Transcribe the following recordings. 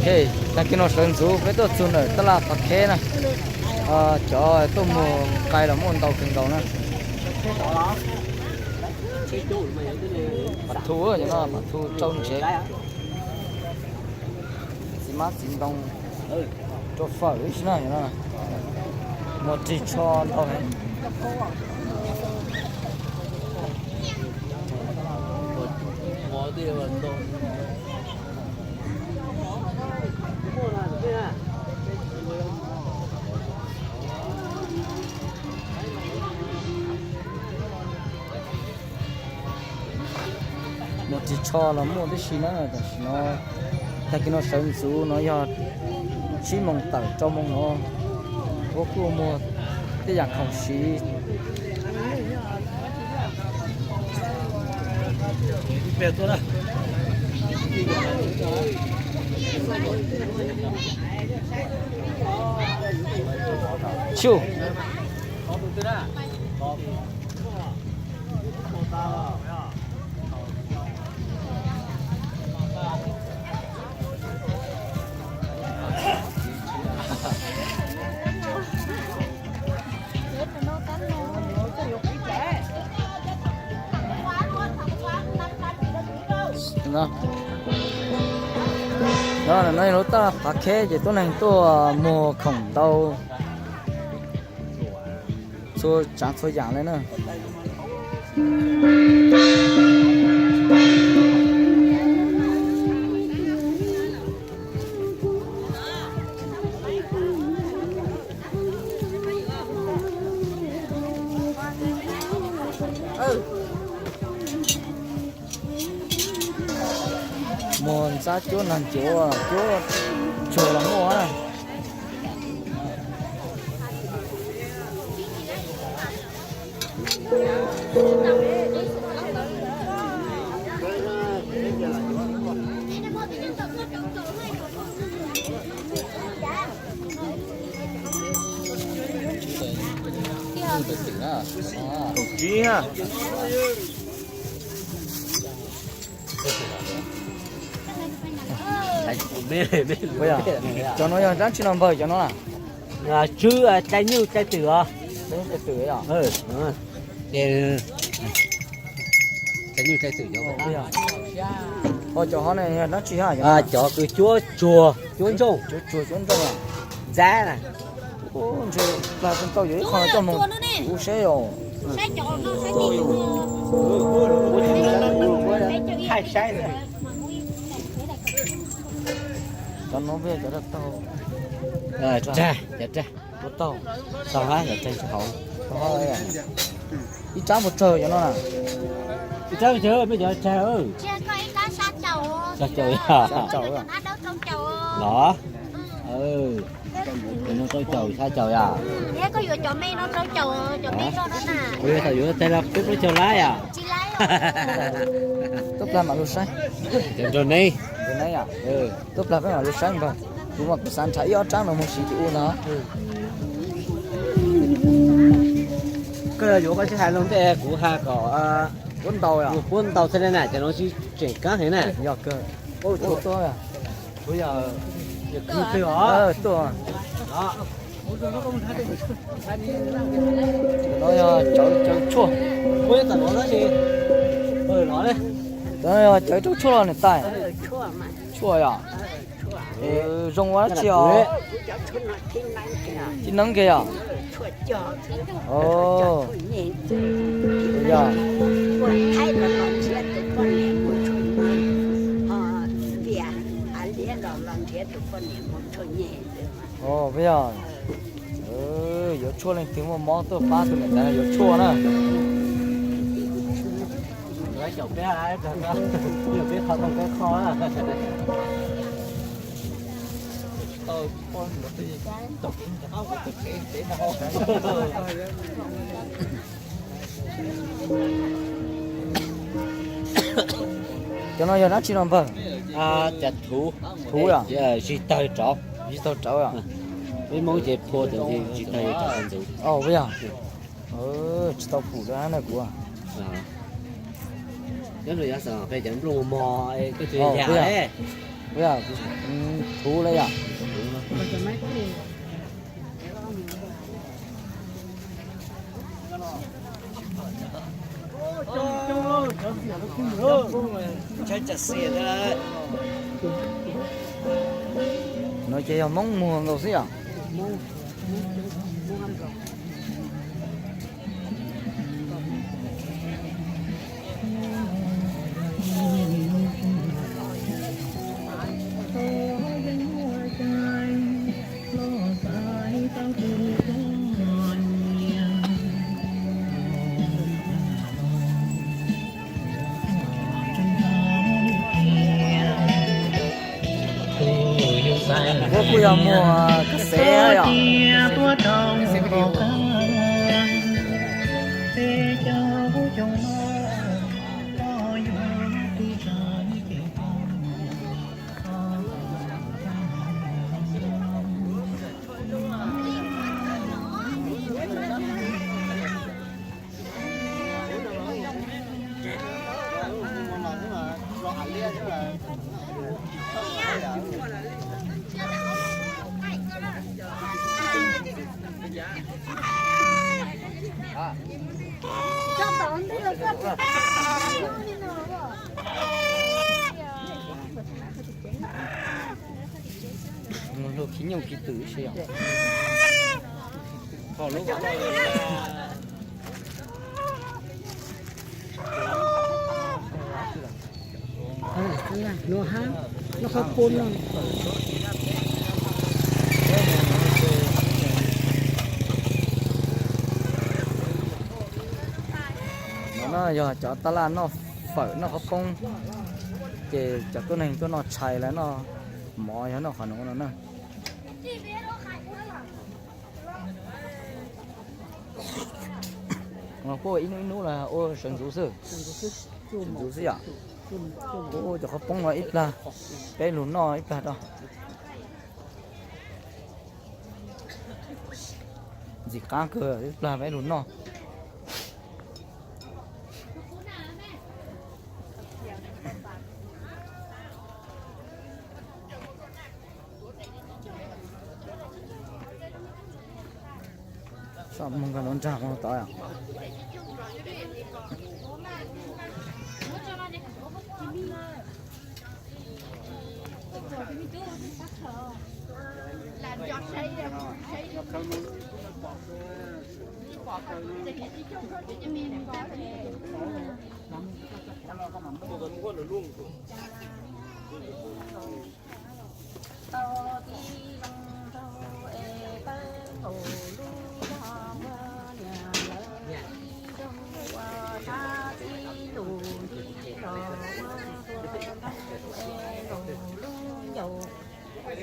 Tag kis no sawv ntxuv peb tuaj txug ntawm tab laj Phav Kheb na, cov tuaj muag qai los muaj ntau kawg nkaus na. Phav Thu, Phav Thu rau ntsev, txiv hmab txiv ntoo rau fawm ib si na. Muag ris tsho ntau heev. Muag ris tsho los muaj tib si na, tam sim no tag kis no sawv ntxuv no yog tsib moos tawm rau moos no, ua kuj muag tej yam khoom siv. Tsuj. No, no yog lub tab laj Phav Kheb ces tuab neeg tuaj muag khoom ntau txhua tsav txhua yam li na. Muag ntxab cuab nag cuav, cuab tsuag los muaj na. Cov no yog dab tsi no npawg cov no na? Tswb, tlai nyuj tlai twm os. Ua cov hov ne yog dab tsi hab? Cov kws cuab tsuag cuab ntsooj. Cuab tsuag cuab ntsooj. Ntxab na. Ntshe plag tau yog ib qho coj moog kuv seb os. Thaij saib. Cov no peb cov dab taug. Rag, cov rag. Puas taug? Taug hab, cov rag tsis haum. Ib rab puas tsawg cov no na? Ib rab tsawg, peb cov rag. Sab caum, sab caum los? Rau caum, sab caum yom. Kuv yuav tau yuav tag los peb plaub caug lab yom. Tuaj plag mam lug saib. Cov nrog neb. Tuaj plag peb mam lug saib npawg. Kuv mas kuv xav nrhav ib ob rab no mus siv tim ub no. Koj yuav koj tsis hais lus ntej kuv has kom puab ntau, puab ntau thiaj li na, cov no tsis tseem kaab heev na. Yog kawg. Tuaj, tuaj. No yog cawv, cawv tshuaj. Cov no yog cawv rau tshuaj los niam tais? Tshuaj yom. Zoo ua dab tsi os? Tib neeb kiag yom. Yog. Puas yog? Yuav tshuaj leej twg muaj mob tuaj pab tus niam tais no yuav tshuaj na. Cov no yog dab tsi no npawg? Cov thuv. Thuv yom? Zis tawg rauv. Zis tawg rauv yom? Peb Hmoob ces phua, zis tawg rauv ntxuv. Puas yog? Tsis tau pum dua na kuv. Nyob rau yav xeem peb cov nplooj mos koj tsis yam. Yog, thuv lawm yog. No ces yog Hmoob muag nkaus xwb yom. Kuv kuj yog muag kab xev yom. Luag khib nyooj khib twm ib si os. No na yog cov tab laj noj fawm noj qhob poob, ces cov tuab neeg tuaj noj tshais lawv noj mov yog noj qhov nuav no na. Kuj ua ib hnub ib hnub los ua sawv ntxuv xwb. Sawv ntxuv xwb yom. Kuj ua cov qhob poob no ib plag, peb lug noj ib plag rau. Ntxim qab kawg, ib plag peb lug noj. Txhob moog koj lub nraag moog tod.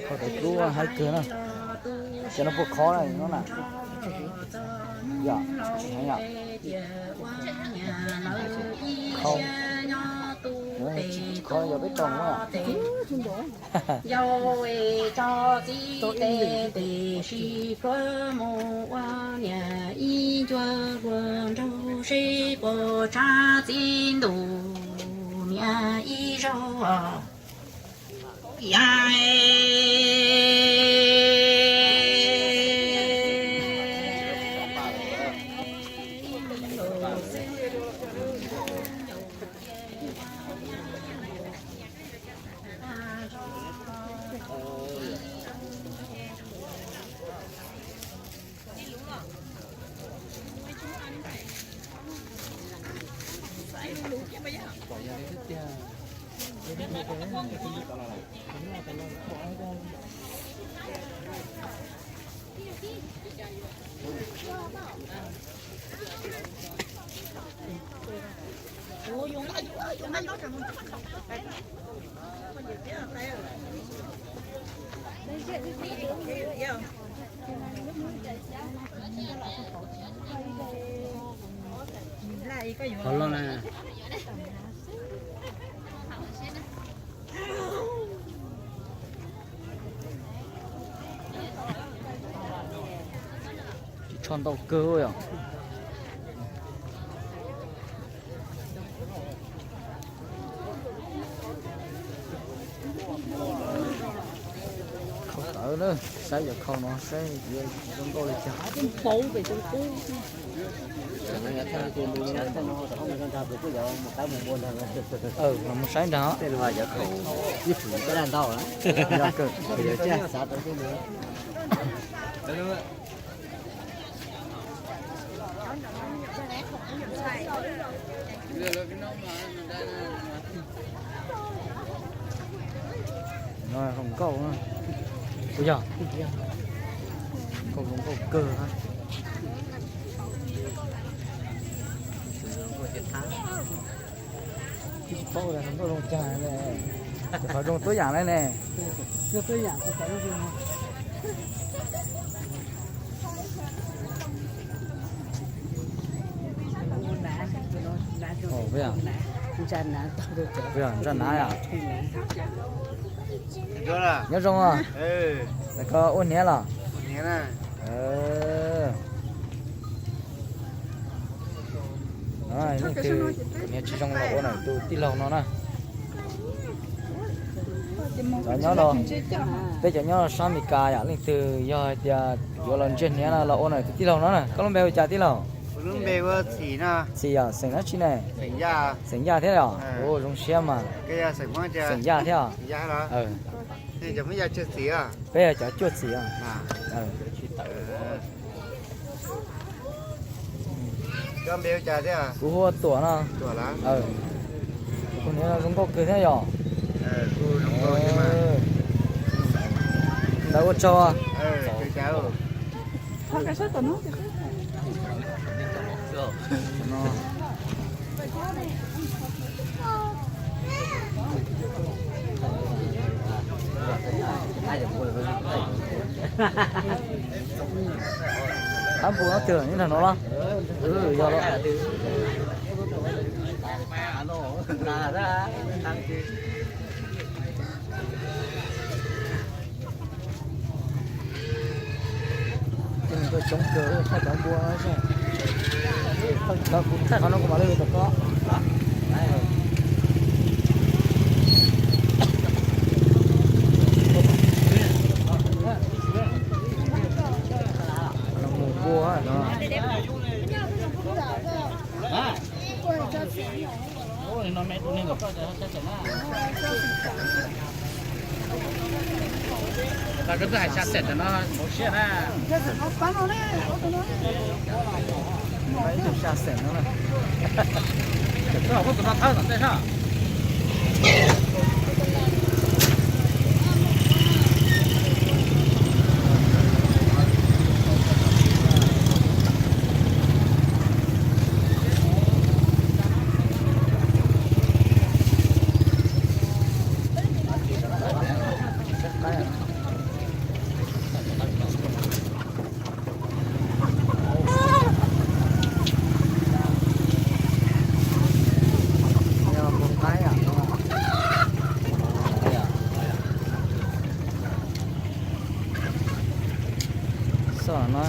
Qhov tod kub haib kawg na. Cov no puas khov no na? Yog, tsis heev yom. Khov, tsis khov yog peb tau no. Yog tso txiv tes tes sib pluag mus ua niam ib ncua hluas nraug seb puas tsa txiv ntuj niam ib zaug. Qhov loj na. Tsis tsho ntau kawg yom. Saib cov khau no saib yuav zoo nkauj li cas. Los mus saib nrag. Zoo nkauj, kuv yog nkauj, zoo nkauj kawg. Tsis paub zoo nkauj zoo caag ne, qhov zoo tuab yaam le ne. Ntsa nav os. Nyob zoo os. Koj ua hniav los? Leej twg hniav tsis zoo los ua ntawm tus tij laug no na. Cov nyob, peb cov nyob sab Amelikas yom, leej twg yog hais tias yuav los ntsia hniav no los ua ntawm tus tij laug no na. Koj lub npe hu cas tij laug? Txhim yom, xeem dab tsi ne? Xeem Yaj thiab os. Ua zoo siab mas. Xeem Yaj thiab os. Peb yog cov cuaj txhim os. Kuv hu ua Tuam no. Tus hniav no zoo nkauj kawg thiab yom. Ntawd ua tsaug. Qab npua no twg nyob nrag no los? Yog los. Coob kawg, thaij cov npua no. Kuv thaij qhov no kuv mam li tom koj. Mus npua no. Koj twb hais xya xeem no hauv siab na. Xya xeem no. Koj tus no thawb tom ntej na. Xoj no.